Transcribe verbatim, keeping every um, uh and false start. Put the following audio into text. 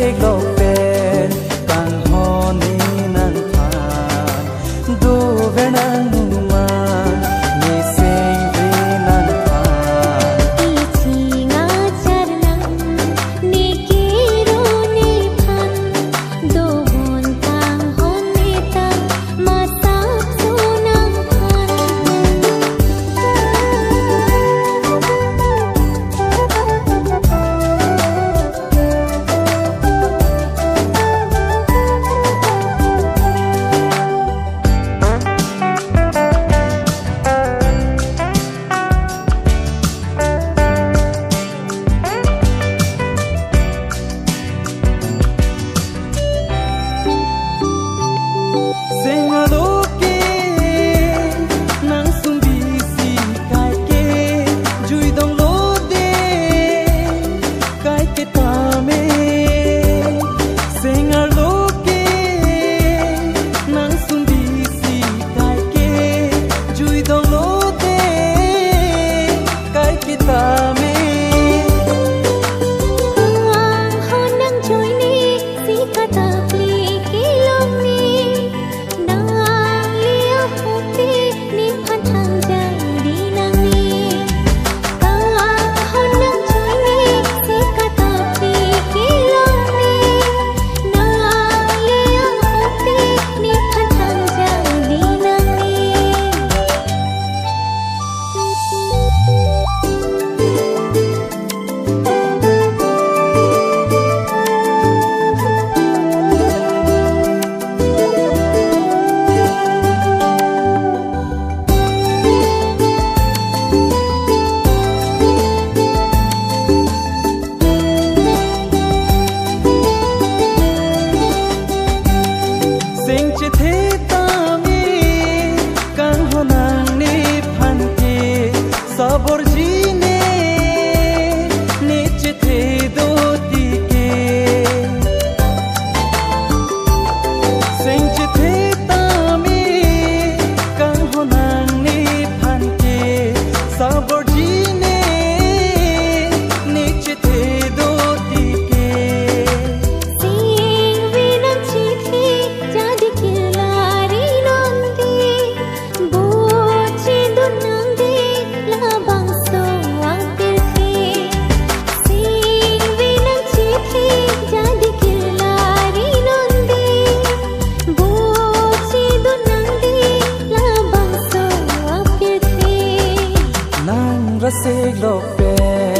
Lopen kanghon ne nangphan, dover nang numan, ne sengve nangphan. Keching achar nang, ne kero nephan, dover kanghon ne ta, masap so nangphan. Seng aloke, nang sumbi si kaike, jui dong lo de, kaike tame. Seng aloke, nang sumbi si kaike, jui dong lo de, kaike tame. Kanghon nang jui ne, si katapli kelong ne, nang le ahokpet nephan thangjang di nang ne. Kanghon nang jui ne, si katapli kelong ne, nang le ahokpet nephan thangjang di nang ne. Seng chethe tame, kanghon nang nephan ke, saborji ne, ne chethe do tike. Seng chethe tame, kanghon nang nephan ke, saborji ne, ne chethe do tike. Sengve nang chethe, jadi kelari nonde. Bo chedun nang de, labangso angpirthe. Sengve nang chethe, jadi kelari nonde. Bo chedun nang de, labangso angpirthe. Nang rasek lopen